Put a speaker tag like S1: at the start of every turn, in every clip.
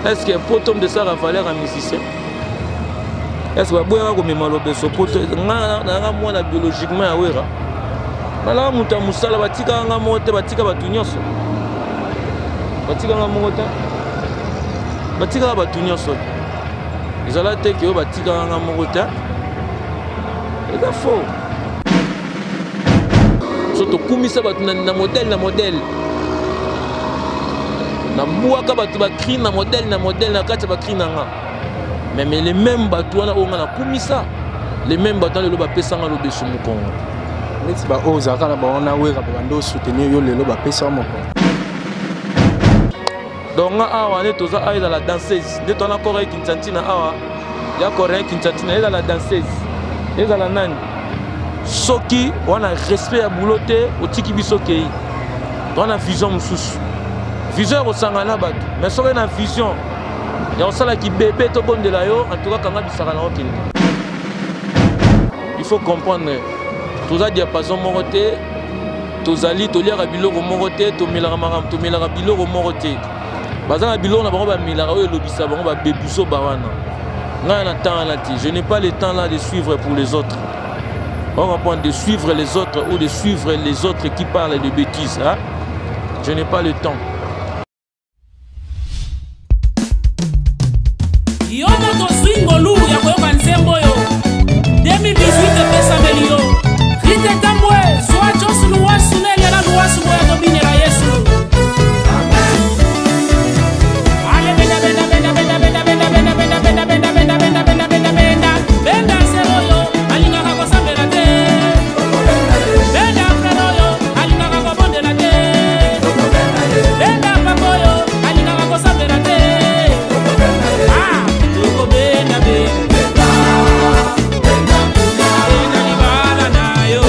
S1: Est ce que poto moto esalaka valeur ya musicien? Est ce que baboyaka komema lobeso poto? Nga nanga mwana biologiquement ya Wera, nalaka moto ya mosala, batikaka nga moko te, batika bato nyonso, batika nga moko te, batikaka bato nyonso. Ezala te ke oyo batikaka nga moko te, eza faux. So tokumisa bato na modèle na modèle, nabwaka bato bacri na modèle na modèle na kati ya bacri na nga, mais les mêmes bato wana oyo nga nakumisa, les mêmes bato wana lelo bapesanga lobeso mokongo.
S2: Neti baoyo ozalaka na bango na Wera, babanda osoutenir yo, lelo bapesa yo mokongo.
S1: Donc nga awa nde toza awa, ezala danseuse nde towana kora ekinsantina awa ya coréen kinsantina, ezala danseuse, ezala nani, soki wana respect ya boulot te, otiki biso kei. Towana vision mosusu, vision ya kosangana na bato, mais soki na vision ya kosala kibebe, tobondela yo. En tout cas, kanga bisaka na okende. Il faut comprendre, toza diapason moko te, tozali toliaka biloko moko te, tomelaka makambo, tomelaka biloko moko te. Baza na biloko na bango bamelaka oyo elobisa bango babebuso bawana. Ngai na temps wana te, je n'ai pas le temps là de suivre pour les autres. On comprend, de suivre les autres ou de suivre les autres qui parlent de bêtises, hein? Je n'ai pas le temps.
S3: Yo moto ozwi ngolu ya koyoka nzembo oyo 2018 epesameli yo, Rite Tambwe, zwa Jos Luwasu na Eliana Luwasu, boya tobinela Yesu. Ale, benda, benda, benda, benda, benda, benda, benda, benda, benda, benda, benda, benda, benda, benda, benda, benda. Sere oyo alingaka kosambela te, benda. Frere oyo alingaka kobondela te, benda. Papa oyo alingaka kosambela te. Ah, tokobenda benda, benda libala na yo,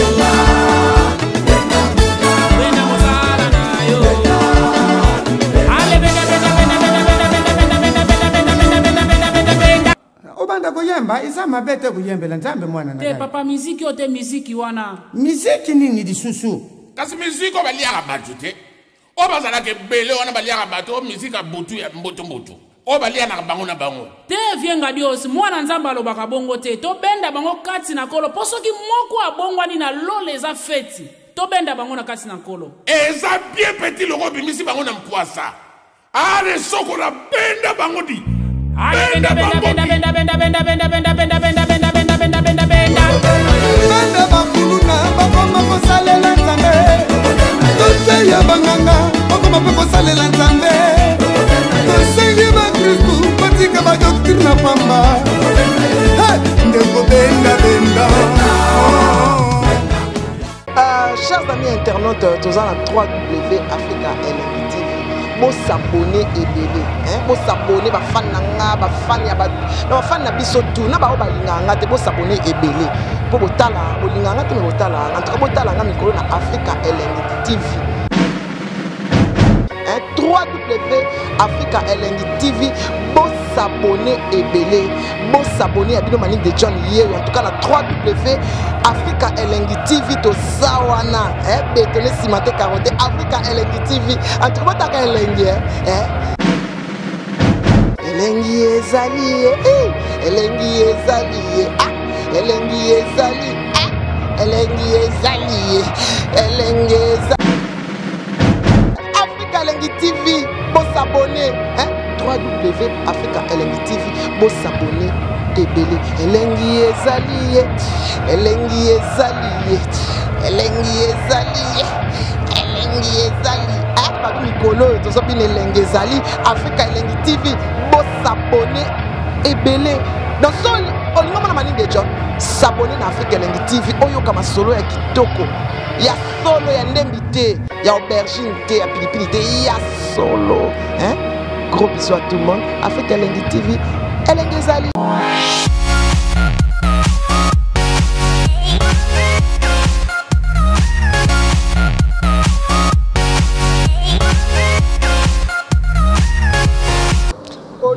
S3: benda mosala na yo. Ale, benda, benda, benda, benda, benda, benda, benda, benda, benda, benda, benda, benda, benda, benda, benda.
S4: Obanda koyemba, eza mabe te koyembela Nzambe, mwana na
S3: te
S4: ngai.
S3: Papa, miziki oyo te, miziki wana.
S4: Miziki nini lisusu?
S5: Kasi miziki oyo baliaka bato te, oyo bazalaka ebele wana, baliaka bato, oyo miziki ya butu ya mbutumbutu oyo balianaka bango na bango.
S3: Te, vie Ngadios, mwana Nzambe alobaka bongo te. Tobenda bango kati na Nkolo, mpo soki moko abongwani na lola, eza feti. Tobenda bango na kati na Nkolo.
S5: Eza bien, petit loko obimisi bango na mpwasa, ale soko na benda bango di.
S3: Ale, benda, benda, benda, benda, benda, benda, benda, benda, benda, benda, benda, benda, benda, benda, benda.
S4: Banda bakuluna bakoma kosalela Nzambe, toteya banganga bakoma mpe kosalela Nzambe. Tosengi bakristu batika badoctrine na pamba. Hey, ndeko, benda, benda.
S6: Chers amis internautes, toza na 3W Africa Elengi TV. Bos'abonner ebele, hein? Bos'abonner, bafan na nga, bafan ya na bafan na biso tu na bao balingaka nga te, bos'abonner ebele mpo botala. Bolingaka nga te, me botala nga. En tout cas, botala nga mikolo na Africa Elengi TV, hein? 3W Africa Elengi TV, bos'abonner ebele, bos'abonner. Ya bino Manike de John yeyo. En tout cas, na 3W Africa Elengi TV toza wana, eh, bétonné, cimenté, carotté. Africa Elengi TV, en tout cas, botaka elengi, eh, eh. Elengi ezali ye, eh. Elengi ezali ye, ah. Elengi ezali, ah. Elengi ezali ye, elengi ezali. Africa Elengi TV, bos'abonner, hein? 3W Africa Elengi TV, bos'abonner ebele. Elengi ezali ye, elengi ezali ye, elengi ezali ye, elengi ezali. Ah, bato, mikolo oyo tozobina elengi ezali. Africa Elengi TV, bos'abonner ebele. Donc so olingi omona Manike de John, s'abonner na Africa Elengi TV, oyoka masolo ya kitoko, ya solo, ya ndembi te, ya aubergine te, ya pilipili te, ya solo, hein? Gros bisous à tout le monde. Africa Elengi TV, elengi ezali.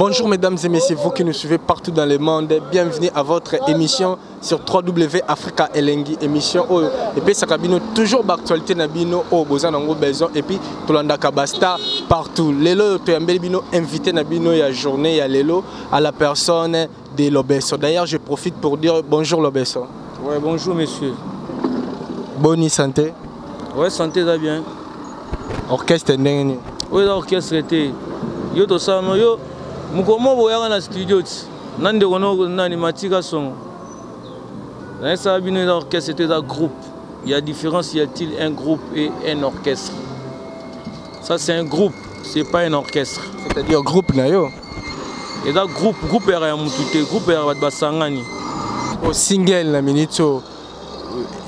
S2: Bonjour mesdames et messieurs, vous qui nous suivez partout dans le monde, bienvenue à votre émission sur 3W Africa Elengi, émission oyo epesaka bino toujours baactualité na bino oyo boza nango besoin et puis tolandaka basta partout. Lelo oyo toyambeli bino invité na bino ya journée ya lelo à la personne de Lobeso. D'ailleurs, je profite pour dire bonjour Lobeso.
S1: Ouais, bonjour monsieur.
S2: Bonne santé.
S1: Ouais, santé va bien.
S2: Orchestre ndenge nini?
S1: Oyo eza orchestre te. Yo tosala no yo mokolo moko boyaka na studio ti na ndeko no nani Matika Songo. Nayesaka bino eza orchestre te, eza groupe. Il y a différence, y a-t-il un groupe et un orchestre? Ça c'est un groupe, c'est pas un orchestre.
S2: C'est-à-dire groupe na yo?
S1: Eza groupe, groupe ya ya mutu te, groupe ya bato basangani.
S2: O single na minute oyo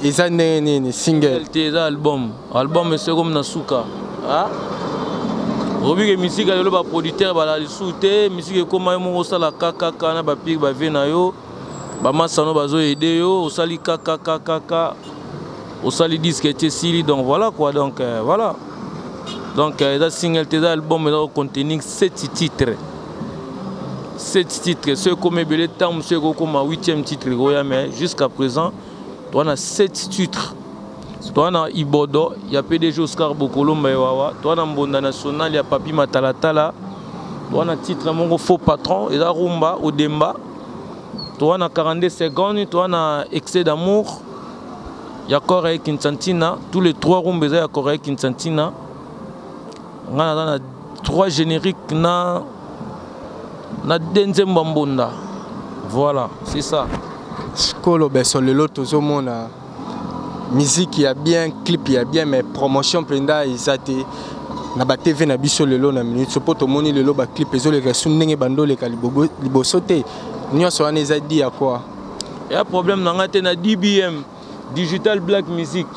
S2: eza ndenge nini single?
S1: Te, eza album. Album ese comme na suka. Ah? Obike musique lelo ba producteur bala lisusu te, musique ekoma yo moko osala kakaka na ba pire ba vie na yo. Ba masano bazo aider yo, osali kakakakaka. Osali disque te esili, donc voilà quoi, donc voilà. Donc eza single te, eza album, eza contenir 7 titres. 7 titres, soki ekoma ebele ntango mosusu ekokoma 8e titre ekoya, mais jusqu'à présent toza na 7 titres. Toza na Ibodo ya PDG Oscar Bokolomba Ewawa, toza na Mbonda National ya Papi Matalatala, toza na titre moko Faux Patron, eza Rumba Odemba, toza na 42 secondes, toza na Excès d'amour ya Corée Kinsantina, tous les 3 rumba eza ya Corée Kinsantina. Nga naza na 3 génériques na deux nzembo ya Mbonda. Voilà, c'est ça.
S2: Skolo beso lelo tozomona musique ya bien, clip ya bien, mais promotion mpenza eza te na ba TV na biso lelo na minute. So po tomoni lelo ba clip ezoleka su ndenge bandoleka liboso te. Nyonso wana eza di ya quoi?
S1: Ya problème na nga te na DBM, Digital Black Music.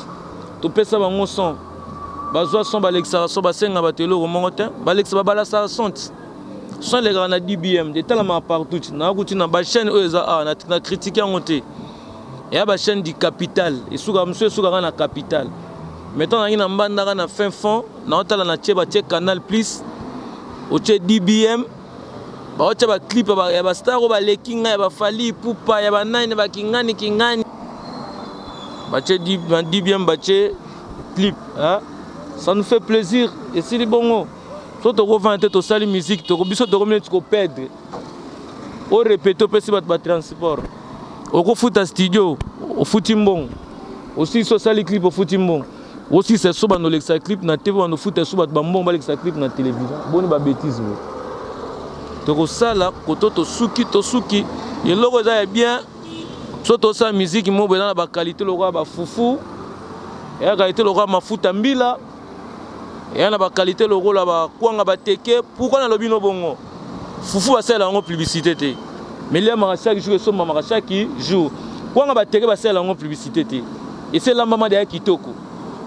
S1: Topesa bango son. Bazwa son, balekisaka son, basenga bato eloko moko te, balekisa babalasaka son ti. Son elekaka na DBM, etalamaka partout. Nakuti na ba chaîne oyo eza awa, na critique yango te. Ya ba chaîne du capital, esuka mosusu esukaka na capital. Maintenant nangi na mbandaka na fin fond, na otala na tie ba tie Canal Plus, otie DBM, ba otie ba clip ya ba star oyo baleki ngai, ya ba Fally Ipupa, ya ba nani, ba kingani kingani. Ba tie na DBM, ba tie clip, hein? Ça nous fait plaisir. Et si bongo, so tokovanda te tosali musique, toko biso tokomi neti koperdre. O répéter opesi bato ba transport. Okofuta studio, ofuti mbongo. Aussi so osali clip ofuti mbongo. Aussi c'est so bando lekisa clip na TV, bando futa so bato ba mbongo balekisa clip na télévision. Boni ba bêtise bo. Tokosala koto tosuki tosuki. Eloko eza ya bien. So tosala musique mo boye na ba qualité lokola ba fufu. Ya qualité lokola mafuta mbila. Ya na ba qualité lokola ba kwanga ba teke. Pourquoi na lobi no bongo? Fufu basala yango publicité te. Mais liamaka chaque jour esombamaka chaque jour. Kwanga ba teke basala yango publicité te. Et c'est lambama de ya kitoko.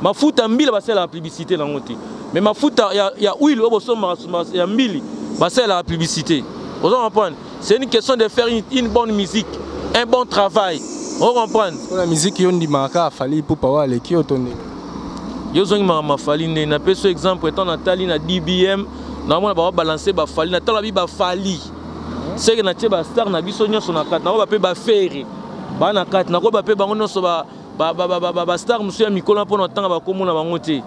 S1: Mafuta mbila basala publicité nango te. Mais mafuta ya huile oyo bosombaka ya mbili basala publicité. Vous comprenez? C'est une question de faire une bonne musique, un bon travail. Vous comprenez?
S2: Pour la musique, yon dimaka Fally Ipupa wa leki otonde.
S1: Yo zongi maka Fally nde na peso exemple étant natali na DBM, na mona ba balancer ba Fally, na tala bi ba Fally. C'est que na tie ba star na biso nyonso na kati, na ba pe ba ferre. Ba na kati, na ko ba pe bango nyonso ba ba ba ba ba, ba star musu ya mikolo pona tanga ba komona bango te.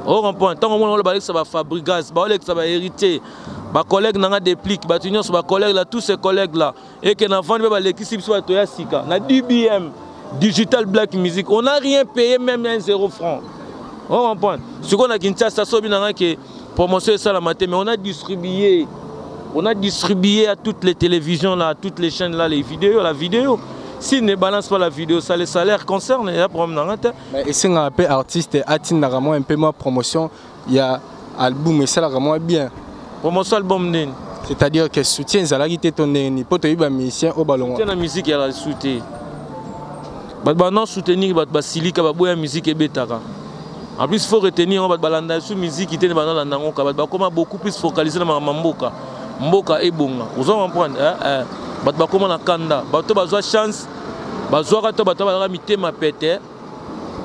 S1: Vous comprenez? Tango mona ba lekisa ba Fabregas, ba lekisa ba héritier. Ba collègue nanga déplique, ba nyonso ba collègue là, tous ces collègues là et que na vendre ba lekisi biso ba toya sika na DBM Digital Black Music, on n'a rien payé même un 0 franc. On comprend? Ce qu'on a Kinshasa sobi nanga que promotion ça la matin, mais on a distribué, on a distribué à toutes les télévisions là, à toutes les chaînes là, les vidéos, la vidéo. S'ils ne balancent pas la vidéo, ça les salaires concerne, il y a problème dans la tête.
S2: Mais et c'est un peu artiste atteint vraiment un peu moins promotion, il y a album et ça vraiment bien.
S1: Promotion album nini?
S2: C'est-à-dire que soutien ezalaki te to ndenge nini? Po toyebi ba musicien oyo balongwa.
S1: Soutien na musique ya la soutien. Bato ba non soutenir bato ba silika ba boya musique ebetaka. En plus faut retenir bato balanda sous musique te ba nalanda ngo ka bato bakoma beaucoup plus focaliser na makambo mboka. Mboka ebonga. Ozo comprendre hein? Bato bakoma na kanda. Bato bazwa chance, bazwaka to bato bazalaka mitema pete.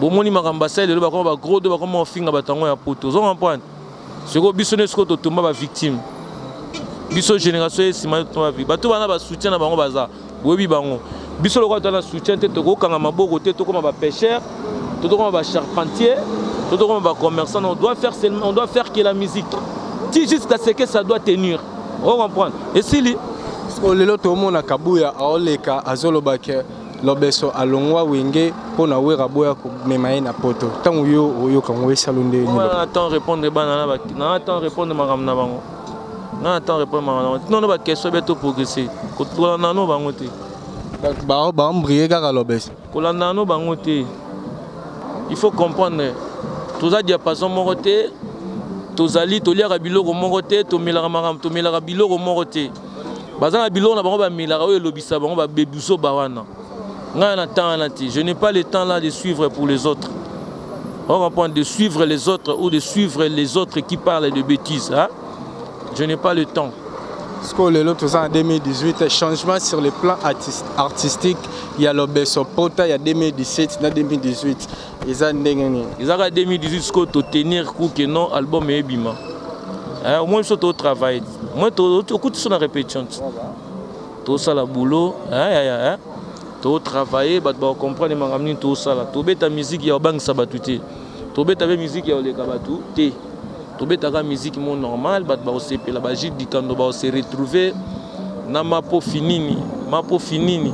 S1: Bomoni makambo basali lelo bakoma ba gros do bakoma ofinga bato yango ya poto. Ozo comprendre? Sikoyo biso nde sikoyo totomba ba victime. Biso génération ye nsima toavi bato bana basoutien na bango baza boyebi bango. Biso lokola toza na soutien te, tokokanga maboko te, tokoma bapêcheur, to tokoma bacharpentier, to tokoma bacommerçant. On doit faire seulement, on doit faire que la musique ti jusqu'à ce que ça doit tenir. Ocomprendre esili.
S2: Lelo tomona Kabuya aoleka, azoloba ke Lobeso alongwa Wenge mpo na Wera boya komema ye na Poto. Ntango yo oyoka ngo, esalo nde nini?
S1: Na temps répondre bana na temps répondre makambo na bango, nga na temps répondre makambo na bango. Nono baquestion be toprogresse, kolanda no bango te.
S2: Baembrie kaka Lobeso.
S1: Kolanda no bango te. Il faut comprendre, toza diapason moko te, tozali toliaka biloko moko te, tomelaka makambo, tomelaka biloko moko te. Baza na biloko na bango bamelaka oyo elobisa bango babebuso ba wana. Ngai na temps wana te, je n'ai pas le temps là de suivre pour les autres. On comprend, de suivre les autres ou de suivre les autres qui parlent de bêtises, hein? Je n'ai pas le temps.
S2: Sikoyo lelo toza na 2018, changement sur le plan artistique ya Lobeso pota ya 2017 na 2018 eza ndenge nini?
S1: Ezaka 2018 sikoyo totenir coup ke non, album eyebima. Au moins biso totravaille, au moins tokuti so na répétition, tosala boulot, totravaille, bato bakocomprendre makambo nini tosala. Tobeta musique ya kobangisa bato te, tobeta mpe musique ya koleka bato te, tobetaka musique mo normal, bato bakosepela. Bagile Dikando bakose retrouver na mapo finini, mapo finini.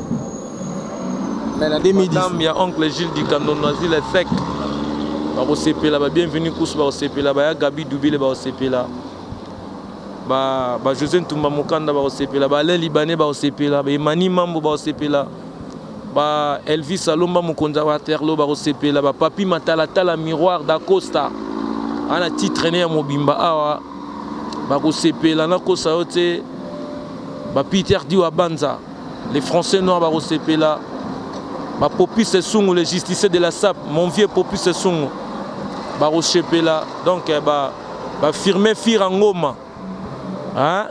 S2: Mais na 2010
S1: ya oncle Gilles Dikando Noisy le Sec bakosepela, babienvenu kusu bakosepela, baya Gabi Dubile bakosepela, ba José Ntumba Mokanda bakosepela, ba Alain Libanais bakosepela, ba Emani Mambo bakosepela, ba Elvis Alomba mokonzi ya Waterloo bakosepela, ba Papi Matalatala Miroir d'Acosta ana titre ne ya mobimba awa bakosepela. Nakosa yo te, ba Peter Diwa Banza, les Français noirs bakosepela, ba Popis Esungu, le justicier de la SAP, mon vieux Popis Esungu bakosepela. Donc ba bafirme Fira Ngoma, hein?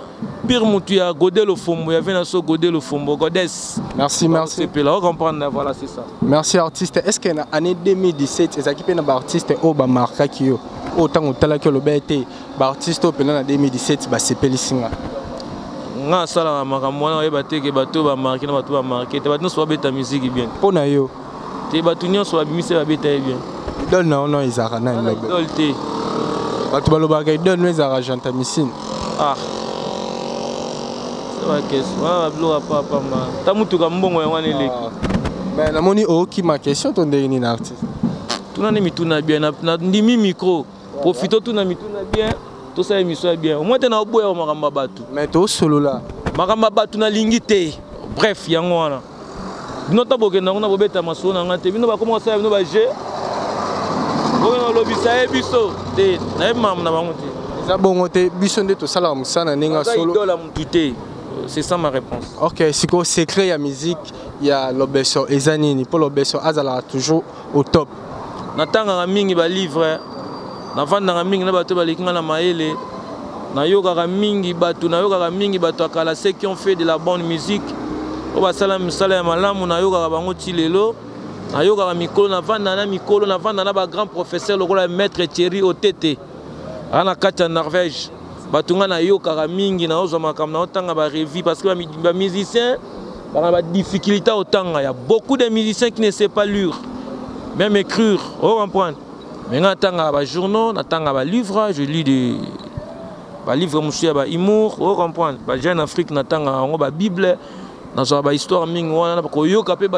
S1: Pire mutu ya Godé Lofombo, ya vena so Godé Lofombo Godes.
S2: Merci, merci.
S1: Sepela, ocomprendre, voilà, c'est ça.
S2: Merci artiste. Est ce que na année 2017 ezalaki mpe na baartiste oyo bamarkaki yo, oyo ntango otalaki oloba ete baartiste oyo mpena na 2017 basepelisi nga?
S1: Nga asalaka makambo wana, oyeba te ke bato oyo bamarke na bato bamarke te, bato nyonso babeta musique bien.
S2: Mpo na yo?
S1: Te, bato nyonso babimisi, babeta ye bien.
S2: Idole na yo no ezalaka nani?
S1: Idole te.
S2: Bato balobaka idole no ezalaka Gentamicine.
S1: Ah, bakestion wana, babiloko ya papamba, ta mutuka mbongo yango wana eleki.
S2: Mais namoni okima question to ndenge nini, artiste?
S1: Tuna nde mituna bien. Nandimi micro, profite, tuna mituna bien, tosala émission ya bien. Omoi te na oboya makambo ya bato.
S2: Mais tosolola.
S1: Makambo ya bato nalingi te. Bref, yango wana bino ta bokenda kuna bobeta masolo na ngai te. Bino bakoma kosala bino baje, bokenda kolobisa ye biso te, nayebi makambo na bango te.
S2: Eza bongo te, biso nde tosalaka mosala na ndenge ya solo.
S1: Idole ya motu te, c'est ça ma réponse.
S2: Ok, sikoyo secret ya musique ya Lobeso eza nini mpo Lobeso azalaka toujours au top?
S1: Natangaka mingi balivre, navandaka mingi na bato baleki nga na mayele, nayokaka mingi bato, nayokaka mingi bato ya kala, ceux qui ont fait de la bonne musique, oyo basala misala ya malamu, nayokaka bango ti lelo. Nayokaka mikolo, navanda na mikolo, navanda na bagrand professeur lokola maître Thierry Otete aa na kati ya Norvège. Bato ngai nayokaka mingi, naozwa makambo, naotanga barevue, parce que bamusicien baka badifficulté otanga. Ya beaucoup de musiciens qui ne sait pas lire, même écrire, ocomprendre. Mais ngai natangaka bajournaux, natangaka balivre, je lis de balivre mosusu ya bahumour, ocomprendre, bajeune Afrique, natangaka yango, babible, nazwaka bahistoire mingi wana, koyoka mpe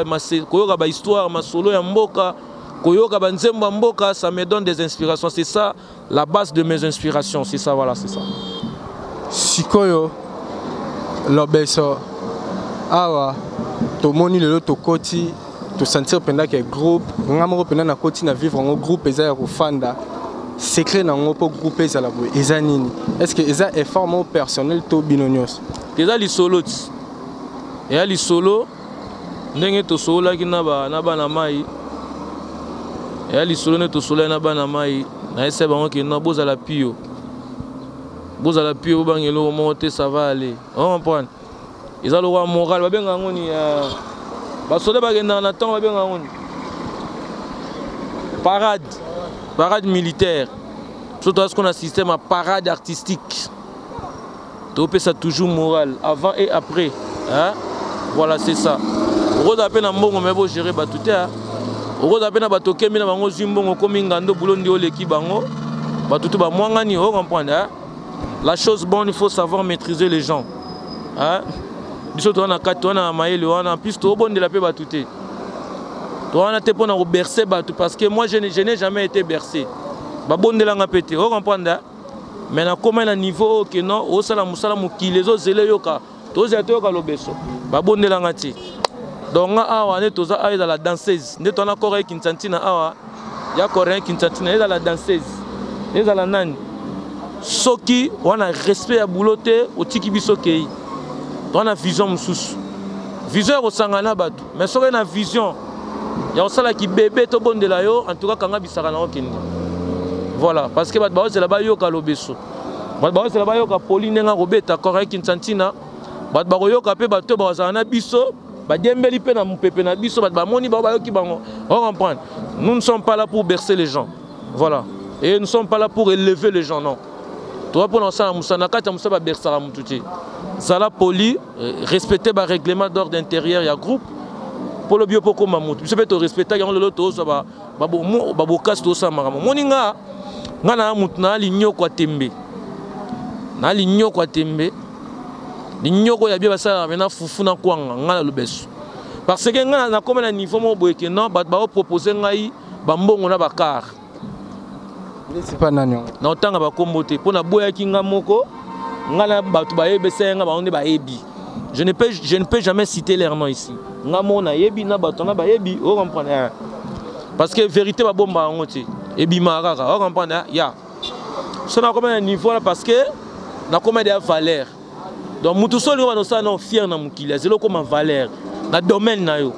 S1: koyoka bahistoire, masolo ya mboka, koyoka banzembo ya mboka, ça me donne des inspirations. C'est ça la base de mes inspirations, c'est ça, voilà, c'est ça.
S2: Sikoyo Lobeso, awa tomoni lelo tokoti, tosentir mpenza ke groupe nga moko mpenza nakoti na vivre yango, groupe eza ya kofanda. Secret na yango mpo groupe ezala boye eza nini? Est ce que eza effort moko personnel to bino nyonso?
S1: Eza lisolo ti, eya lisolo ndenge tosololaki na bana mai, eya lisolo nde tosololaki na bana mai. Nayesa bango ke no, bozala pio, bozala pio, bobanga eloko moko te, ça va aller, ocomprendre. Eza lokola moral, babenga yango ni basoda bakendaka na ntango, babenga yango ni parade, parade militaire. So toza sikoyo na système ya parade artistique. Topesa toujours moral avant et après, hein? Voilà, c'est ça. Okozala mpe na mbongo me bogere bato te, okozala mpe na bato okembi na bango, ozwi mbongo okomi ngando bulo ndi oleki bango, bato to bamwangani, ocomprendre, hein? La chose bonne, il faut savoir maîtriser les gens, hein? Biso toza na kati, toza na mayele wana. En plus tobondela mpe bato te, towana te mpona kobercer bato, parce que moi je n'ai jamais été bercé, babondelanga mpe te, ocomprendre. Mais nakóma na niveau oyo ke non, osala mosala, mokili ezozela eyoka, tozela toyoka lobeso, babondelanga te. Donc nga awa nde toza awa, ezala danseuse nde towana kora ekinisa ntina awa ya coréen ekinisa ntina, ezala danseuse, ezala nani, soki wana respect ya boulot te, otiki biso kei. Towana vision mosusu, vision ya kosangana na bato, mais soki na vision ya kosalaki bebe, tobondela yo, en tout cas kanga bisaka na okende. Voilà, parce que bato baozela bayoka lobeso, bato baozela bayoka poli ndenge akobeta kora ekinisa ntina, bato bakoyoka mpe bato bakozala na biso, badiembeli mpe na mopepe na biso, bato bamoni bango, bayoki bango, ocomprendre. Nous ne sommes pas là pour bercer les gens, voilà, et nous ne sommes pas là pour élever les gens, non. Toza mpona kosala mosala. Na kati ya mosala babersaka motu te. Zala poli, respecte barèglement d'ordre intérieur ya groupe mpo lobi yo mpo okóma motu. Biso mpe torespectaki yango. Lelo tozwa babokasi, tozosala makambo. Moni nga, nga na motu na linyoko ya tembe, na linyoko ya tembe, linyoko ya bie basalaka mena fufu na kwanga. Nga na lobeso, parce que nga nakóma na niveau moko boye ke non, bato baopropose ngai bambongo na bakar.
S2: Neti mpa nani yango?
S1: Na otanga bakombo te, mpo naboyaki nga moko. Nga na bato bayebisa ye nga, bango nde bayebi. Je ne peux jamais citer leur nom ici. Nga moko nayebi, na bato na bayebi, ocomprendre, parce que vérité babomba yango te, ebimaka kaka, ocomprendre. Ya so nakoma na niveau wana parce que nakoma deya valeur. Donc mutu so olingi bana osala na fier na mokili, azeli okoma valeur na domaine na yo.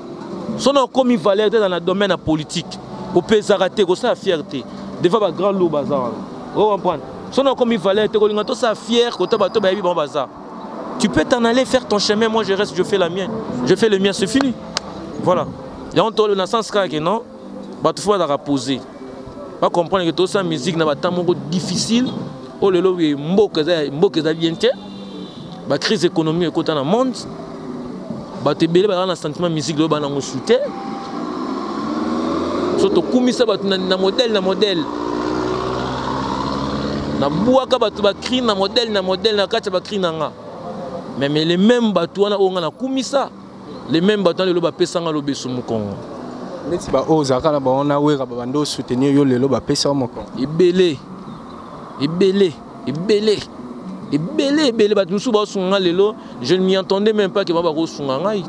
S1: So na okomi valeur te na domaine ya politique, opesaka te kosala fier te devant bagrand lo baza wana, ocomprendre. So na okomi valeur te, kolinga tosala fier kota bato bayebi bango baza. Tu peux t'en aller faire ton chemin, moi je reste, je fais la mienne, je fais le mien, c'est fini. Voilà, yango tolo na sens kaka ke non, bato fo bazalaka posé, bacomprendre ke tosala musique na batemps moko difficile oyo lelo. Mboka eza, mboka eza bien te, bacrise économique ekota na monde, bato ebele bazala na sentiment musique lelo banango su te. So tokumisa bato na modèle na modèle, nabwaka bato bacri na modèle na modèle na kati ya bacri na nga, mais les mêmes bato wana oyo nga nakumisa, les mêmes bato wana lelo bapesanga lobeso mokongo.
S2: Neti baoyo ozalaka na bango na Wera, babanda osoutenir yo, lelo bapesa yo mokongo?
S1: Ebele, ebele, ebele, ebele, ebele. Bato mosusu baosunga nga lelo, je ne m'y entendais même pas ke bango bakosunga ngai.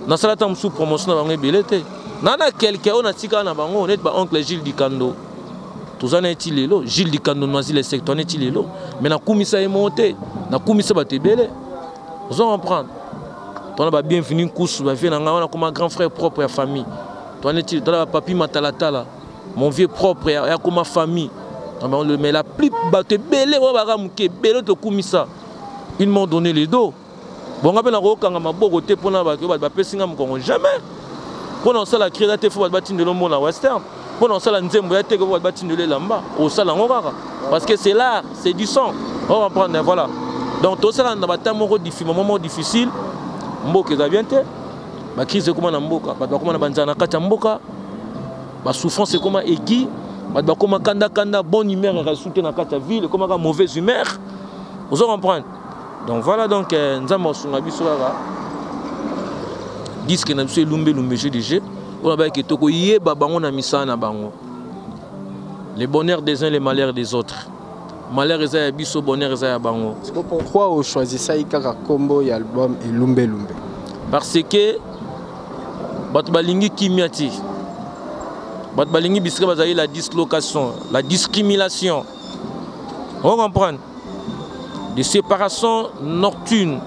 S1: Nasala ata mosusu promotion na bango ebele te. Na quelque oyo natikala na bango, neti baoncle Gilles Dikando, toza na eti lelo. Gilles Dikando Noisi le secteur neti lelo, mais nakumisa ye moko te, nakumisa bato ebele, ozo comprendre. Tona babienvenu nkusu, bavie na ngai wana koma grand frère propre ya famille. Tona neti tona bapapi Matalatala, mon vieux propre ya koma famille. Mais la plus bato ebele oyo baka moke ebele tokumisa, ils m'ont donné les dos. Bonga mpe nakokanga maboko te mpona bato bato bapesi nga mokongo, jamais. Mpona kosala cri eza te fo bato batindela omona western, mpona kosala nzembo ya te fo bato batindela elamba. Osala yango kaka parce que c'est l'art, c'est du sang, on comprendre. Voilà, donc tosala na batemps moko, moment moko difficile. Mboka eza bien te, bacrise ekóma na mboka, bato bakóma na banzala na kati ya mboka, basouffrance ekóma egi, bato bakóma kandakanda, bonne humeur ekasu te na kati ya ville, ekómaka mauvaise humeur, ozo comprendre. Donc voilà, donc Nzambe asunga biso kaka. Disque na biso Elumbelumbe GDG oyo nabayaki, tokoyeba bango na misala na bango. Le bonheur des uns, le malheur des autres. Malheur eza ya biso, bonheur eza ya bango.
S2: Pourquoi ochoisisaki kaka nkombo ya album Elumbelumbe?
S1: Parce que bato balingi kimia te, bato balingi bisika bazali la dislocation, la discrimination, on comprendre, des séparations nocturnes,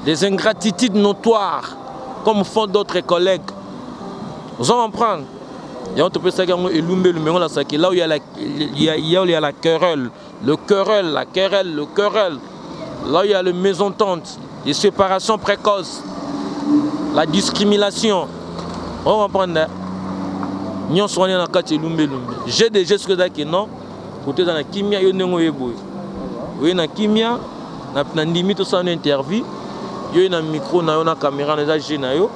S1: des ingratitudes notoires comme font d'autres collègues, vous en comprendre. Yango topesaki yango Elumbelumbe. Yango nasaki là où il y a la, il y a, il y a la querelle, le querelle, la querelle, le querelle, là où il y a le mésentente, les séparations précoces, la discrimination, on comprend. Nyonso wana na kati Elumbelumbe GDG. Soki ezalaki non, kote eza na kimia, yo ndenge oye boye, oye na kimia. Nandimi tosala no interview, yo ye na micro na yo na caméra na eza jeu na yo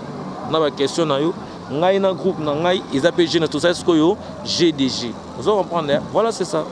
S1: na baquestion na yo, ngai na groupe na ngai eza mpe jeu na tosali sikoyo GDG. Ozo comprendre, hein? Voilà, c'est ça.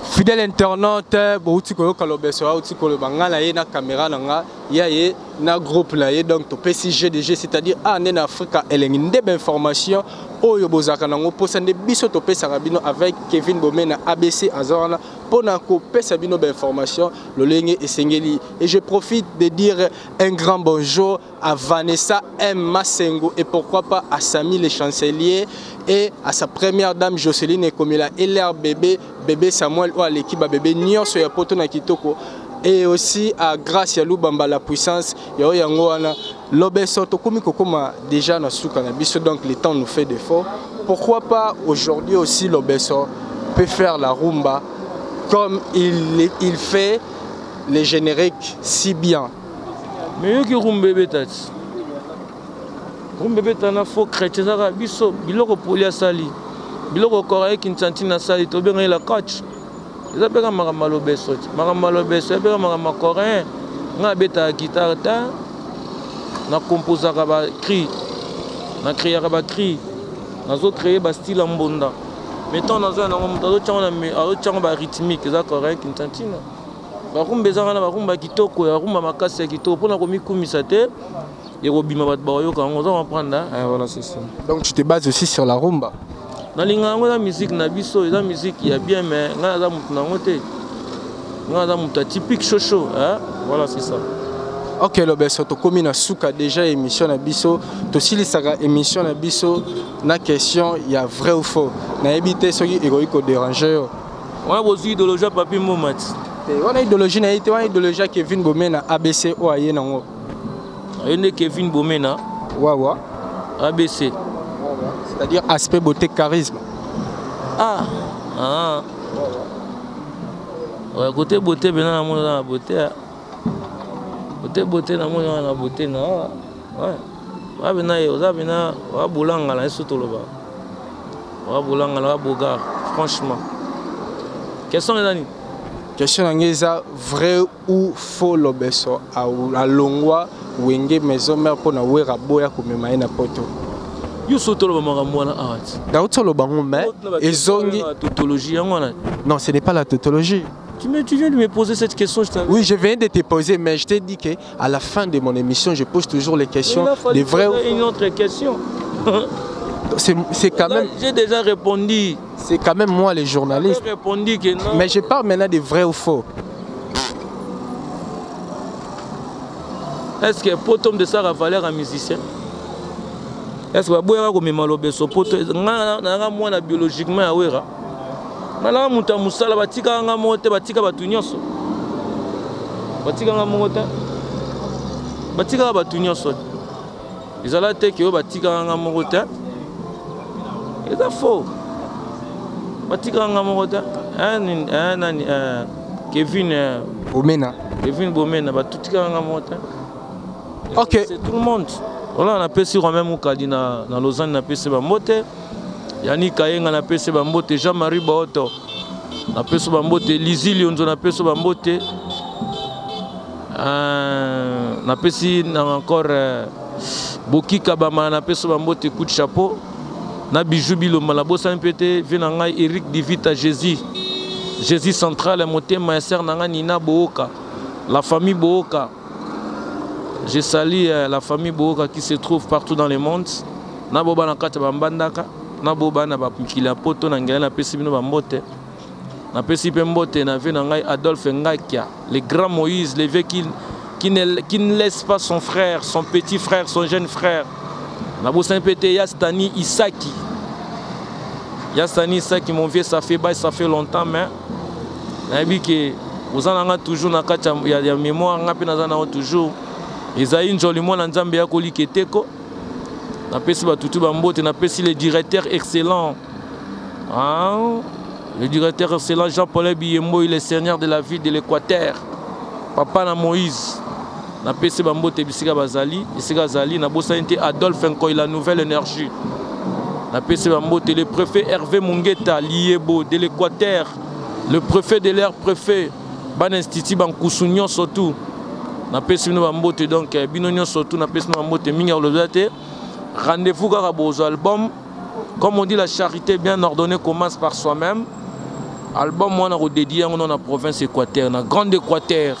S2: Fidèle internaute, bouti koyoka Lobeso auti koloba nga na ye na caméra na nga ya ye na groupe na ye, donc topesi GDG, c'est-à-dire a nde na Afrika Elengi nde bainformation oyo bozalaka nango mposa nde biso topesaka bino avec Kevin Bomena ABC aza wana mpona kopesa bino bainformation lolenge esengeli. Et je profite de dire un grand bonjour à Vanessa M. Massengo et pourquoi pas à Samy le chancelier et à sa première dame Jocelyne Ekomela et leur bébé, bébé Samuel ou à l'équipe à bébé nyonso ya poto na kitoko, et aussi à Grâce ya Lubamba la puissance ya oyo yango wana. Lobeso, tokomi kokoma déjà na suka na biso, donc le temps nous fait défaut. Pourquoi pas aujourd'hui aussi Lobeso peut faire la rumba comme il fait les génériques si bien.
S1: Mais yoki rumba ebeta ti rumba ebeta na faux chrétien ezaka biso biloko poli asali biloko koraye kinsanti asali tobengai la coach eza mpe kaka makambo ya Lobeso ti makambo ya Lobeso eza mpe kaka makambo ya coréen. Ngai abetaka guitare te, nakomposaka bacri, nacriaka bacri, nazocreye bastyle ya mbonda, mais ntango nazoya nango moto azotyango barythmique eza coréen kinsantina. Barumba ezaka na barumba ya kitoko, ya rumba makasi ya kitoko mpona komikumisa te, ekobima bato bakoyoka yango. Oza comprendre, hein? Voilà, c'est ça.
S2: Donc tu te bases aussi sur la rumba?
S1: Nalinga yango, eza musique na biso, eza musique ya bien, mais ngai naza motu nango te, ngai naza motu atypique shosho, hein? Voilà, c'est ça.
S2: Ok Lobeso, tokomi na suka déjà émission na biso. Tosilisaka émission na biso na question ya vrai ou faux. Nayebi te soki ekoki kodéranger yo.
S1: Wana bozwi idéologie ya Papi Mboma ti.
S2: Te, wana idéologie na ye te, wana idéologie ya Kevin Bomena ABC oyo aye nango.
S1: Aye nde Kevin Bomena.
S2: Wawa.
S1: ABC.
S2: C'est-à-dire aspect beauté charisme.
S1: Ah, ah. Ouais, côté beauté bena namoni oza na beauté, ah. Côté beauté namoni oza na beauté na ouais. Oza bena ye, oza bena oza bolanga na ye so toloba. Oza bolanga na oza bogar, franchement. Question eza nini?
S2: Question na ngai eza vrai ou faux, Lobeso alongwa Wenge Maison Mère mpo na Wera boya komema ye na poto.
S1: Yo so toloba makambo wana awa ti.
S2: Nauti oloba ngo mais ezongi.
S1: Tautologie yango wana.
S2: Non, ce n'est pas la tautologie.
S1: Tu viens de me poser cette question, je t'avais.
S2: Oui, je viens de te poser, mais je t'ai dit que à la fin de mon émission, je pose toujours les questions.
S1: Il a fallu
S2: des vrais.
S1: poser une autre question.
S2: C'est quand
S1: Là,
S2: même.
S1: j'ai déjà répondu.
S2: C'est quand même moi les journalistes.
S1: J'ai répondu que non.
S2: Mais je parle maintenant des vrais ou faux.
S1: Est-ce que Potom de Sarah valeur un musicien? Est-ce que baboyaka komema Lobeso poto? Nga nanga mwana biologiquement ya Wera. Nga nanga moto ya mosala, batikaka nga moko te, batika bato nyonso. Batika nga moko te. Batikaka bato nyonso. Ezala te ke oyo batikaka nga moko te. Eza faux. Batikaka nga moko te. Nani, nani, Kevin
S2: Bomena.
S1: Kevin Bomena, batutikaka nga moko te.
S2: Ok.
S1: C'est tout le monde. Voilà, napesi Romain Mukadi na Lausanne, napesi bambote. Yannick Kayenga napesi bambote, Jean-Marie Baoto napesi bambote, Lizzy Lionzo napesi bambote. Napesi na encore Boki Kabama napesi bambote, coup de chapeau. Na Bijou Bilomba nabosani mpe te vie na ngai Eric Divita Jésus. Jésus central ya motema ya sœur na ngai Nina Booka. La famille Booka. Je salue la famille Booka qui se trouve partout dans le monde. Na boba na kati ya bambandaka, na boba na ba mikili ya poto na ngela napesi bino ba mbote. Napesi pe mbote na vie na ngai Adolphe Ngakia, le grand Moïse, le vieux qui ne laisse pas son frère, son petit frère, son jeune frère. Nabosani pe te Yastani Isaki. Yastani Isaki, mon vieux, ça fait bail, ça fait longtemps, mais nayebi ke oza na nga toujours na kati ya mémoire, nga pe naza na yo toujours. Ezali Njoli mwana Nzambe ya kolika eteko. Napesi batutu ba mbote, napesi le directeur excellent. Hein? Le directeur excellent Jean-Paul Biyembo, le seigneur de la ville de l'Équateur. Papa na Moïse. Napesi ba mbote bisika bazali, bisika azali, nabosani te Adolphe Nkoy, la nouvelle énergie. Napesi ba mbote le préfet Hervé Mungeta, Liebo de l'Équateur, le préfet de l'air préfet. Bana institut bankusu nyonso tu napesi bino bambote. Donc bino nyonso tu, napesi bino bambote mingi ya koloba te. Rendez-vous kaka bozwa album. Comme on dit, la charité bien ordonnée commence par soi-même. Album wana kodédier yango no na province Équateur, na grande Équateur.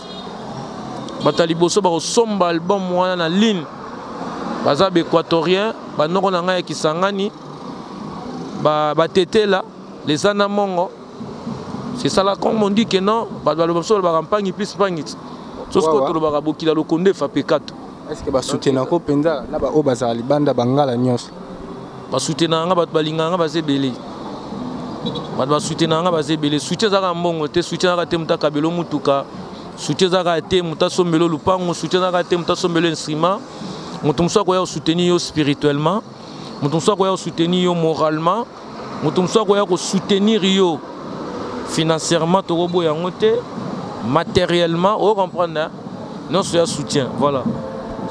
S1: Bato ya liboso bakosomba album wana na ligne baza baéquatorien, banoko na ngai ya Kisangani, batetela les ana mongo. C'est ça là, comme on dit que non, bato baloba, biso balobaka mpangi plus mpangi ti so sikoyo tolobaka bokila lokondo efa pekato.
S2: Est ce que basoutenako mpenza na baoyo bazala libanda, bangala nyonso?
S1: Basoutenaka nga, bato balingaka nga baza ebele. Bato basoutenaka nga baza ebele. Soutien ezaka mbongo te, soutien ezaka te moto akabela mutuka, soutien ezaka te moto asombela lupango, soutien ezaka te moto asombela instrument. Moto mosusu akoya kosoutenir yo spirituellement, moto mosusu akoya kosoutenir yo moralement, moto mosusu akoya kosoutenir yo financièrement, tokoboya yango te, matériellement, oyo comprendre nyonso ya soutien. Voilà,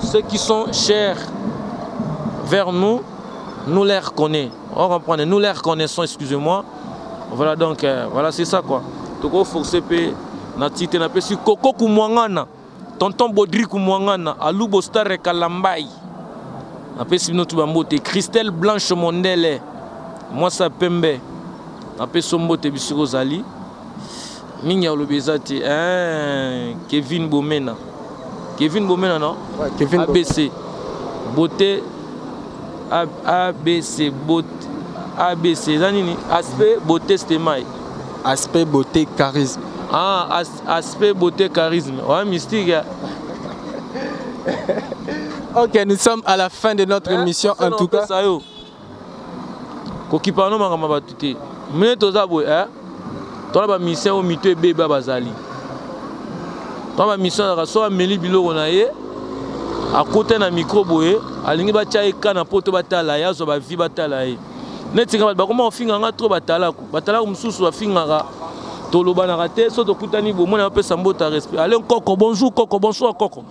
S1: ceux qui sont chers vers nous, nous les reconnaissons, on comprend, nous les reconnaissons, excusez-moi. Voilà, donc voilà, c'est ça quoi. Tokoforce mpe na ti te. Napesi koko kumwangana, tonton Baudry Kumwangana, alubo star Kalambai, napesi bino tu bambote. Christelle Blanche Mondele, mwasi ya pembe, napesi yo mbote bisika ozali. Mingi ya koloba eza te. Kevin Bomena, Kevin Bomena, non?
S2: Ouais, Kevin.
S1: ABC beauté, ABC beauté, ABC eza nini? Aspect beauté stemai.
S2: Aspect beauté charisme.
S1: Ah, aspect beauté charisme, ouais, mystique ya.
S2: Ok, nous sommes à la fin de notre émission en tout cas.
S1: Yo kokipa no makambo ya bato te. Mine toza boye, tona bamusicien oyo mito ebeba bazali, tona bamusicien azalaka so ameli biloko na ye, akota na micro boye, alingi batya ye ka na poto, batala ye, azwa bavi, batala ye. Neti nga, bato bakoma kofinga nga trop. Batalaku, batalaku mosusu bafingaka, tolobanaka te. So tokutani bomona, bapesa mbote ya respect: "Ale nkoko, bonjour koko, bonsoir koko."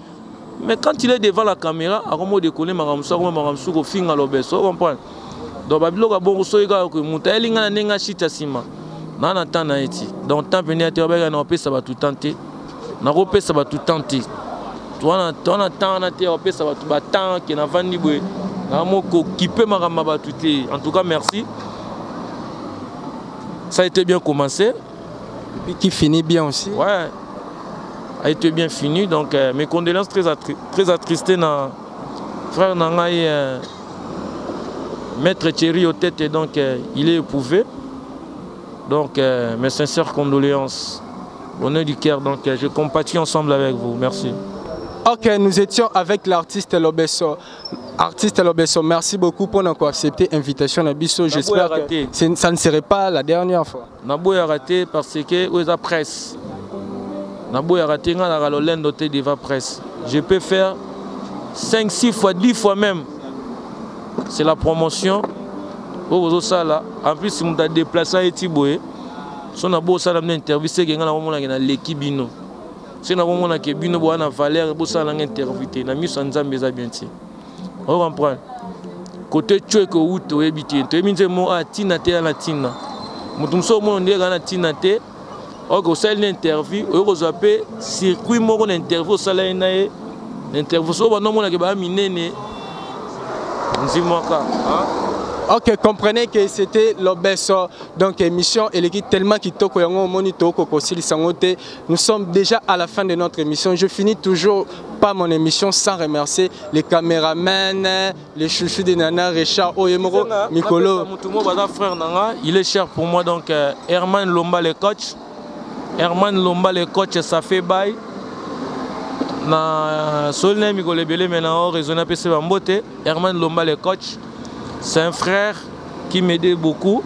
S1: Mais quand il est devant la caméra, akoma odekone makambo mosusu, akoma makambo mosusu, kofinga lobeso, comprendre. Donc babiloko ya bongo, soki kaka moto ayeli ngai na ndenge ashita nsima naa na temps na ye ti, donc temps pene ya te, babeka na kopesa bato temps te, nakopesa bato temps te. Towana temps wana te ya kopesa bato batemps ke navandi boye, namokokipe makambo ya bato te. En tout cas, merci, ça a été bien commencé.
S2: Et puis qui finit bien aussi.
S1: Ouais, a été bien fini. Donc mes condoléances, très, très attristé na frère na ngai, maître Thierry Otete. Donc il est éprouvé, donc mes sincères condoléances au nom du cœur. Donc je compatis ensemble avec vous. Merci.
S2: Ok, nous étions avec l'artiste Lobeso. Artiste Lobeso, merci beaucoup pour avoir accepté l'invitation na biso. J'espère que ça ne serait pas la dernière fois.
S1: Naboya raté parce que oyo eza presse. Naboya raté, nga naka lolendo te devant presse. Je peux faire 5, 6 fois, 10 fois même. C'est la promotion oyo bozosala. En plus moto adéplace ye ti boye, so na bosala bino interview, seke nga nakomonake naleki bino, soki nakomonake bino boya na valeur bosala nanga interview te. Na miso ya Nzambe eza bien te, ocomprendre. Kote tio ekowuta, oyebi te, toyebi nzembo moko ntina te ya na ntina. Moto mosusu omona nde kaka na ntina te. Oke osali na interview, oyo kozwa mpe circuit moko na interview osala ye na ye na interview, so banda omonake baya minene nzimwaka.
S2: Ok, comprenez que c'était Lobeso. Donc, émission, elle est tellement kitoko yango omoni toko kosilisa yango te. Nous sommes déjà à la fin de notre émission. Je finis toujours pas mon émission sans remercier les caméramans, les chouchous de Nana, Richard Oyemoro, Mikolo.
S1: Mutumo baza frère nanga, il est cher pour moi. Donc Herman Lomba le coach. Herman Lomba le coach, ça fait bail. Na soli na mikolo ebele me na raisonné apesi bambote. Herman Lomba le coach, c'est un frère qui m'aidait beaucoup.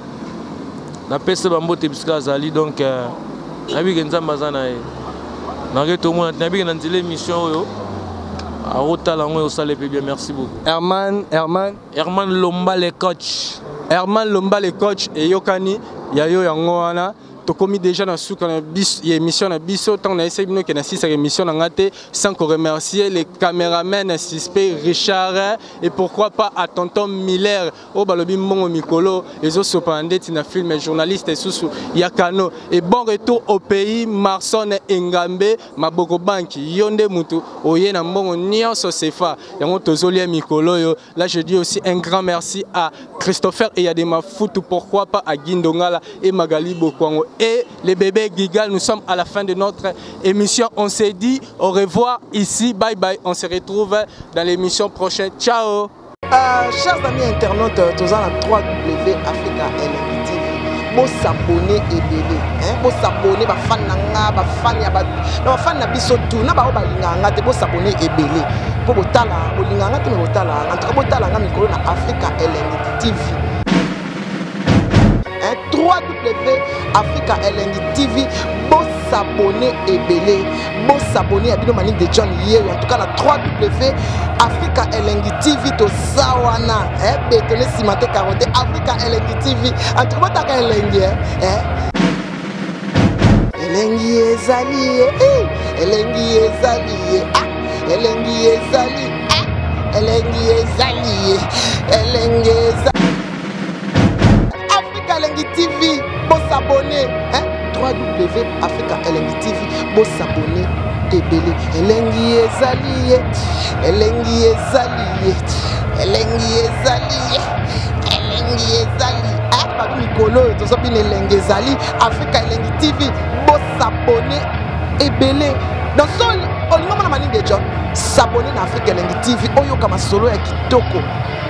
S1: Napesi bambote bisika azali. Donc nayebike Nzambe aza na ye. Nake tomona, nayebike na nzela émission oyo akotala yango, osala epe bien. Merci beaucoup.
S2: Herman, Herman.
S1: Herman Lomba le coach.
S2: Herman Lomba le coach, eyokani, yayo yango wana. Tokomi déjà na suka na biso ya émission na biso. Ntango nayesaki bino ke nasisaka émission na nga te sans ko remercier les caméramens suspect Richard et pourquoi pas à tonton Miller oyo balobi mbongo mikolo ezosopana ndeti na film journaliste susu ya Kano. Et bon retour au pays Marson Engambe Maboko Banki, yo nde mutu oye na mbongo nyonso sefa yango tozolia mikolo oyo. Là je dis aussi un grand merci à Christopher Eyadema Foutou, pourquoi pas à Guindongala et Magali Bokwango et les bébés Gigal. Nous sommes à la fin de notre émission. On s'est dit au revoir ici. Bye bye. On se retrouve dans l'émission prochaine. Ciao.
S6: Chers amis internautes, toza na 3W Africa Elengi TV. Bosabone ebele, hein? Bosabone bafan na nga, bafan ya ba, na bafan na biso tout, na bao balingaka nga te, bosabone ebele. Po botala, bolingaka nga te, mais botala. En tout cas, botala nga mikolo na Africa Elengi TV. Hein? 3W Africa Elengi TV, bosabone ebele, bosabone ya bino Manick de John Yeyo. En tout cas na 3W Africa Elengi TV toza wana, hein, bétonné cimenté carotté Africa Elengi TV. En tout cas botaka elengi, hein, hein. Elengi ezali, eh, elengi ezali, ah, elengi ezali, ah, elengi ezali, elengi ezali. Africa Elengi TV, bosabone, hein, 3W Africa Elengi TV, bosabone ebele. Elengi ezali, elengi ezali, elengi ezali, elengi ezali. Ah, bato mikolo oyo tozobina elengi ezali. Africa Elengi TV, bosabone ebele. Dans sol olingo mona Manick de John, s'abonner na Africa Elengi TV, oyoka masolo ya kitoko,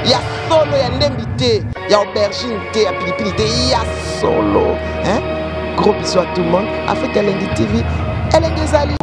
S6: ya solo, ya ndembi te, ya aubergine te, ya pilipili te, ya solo, hein? Gros bisous à tout le monde. Africa Elengi TV, elengi ezali.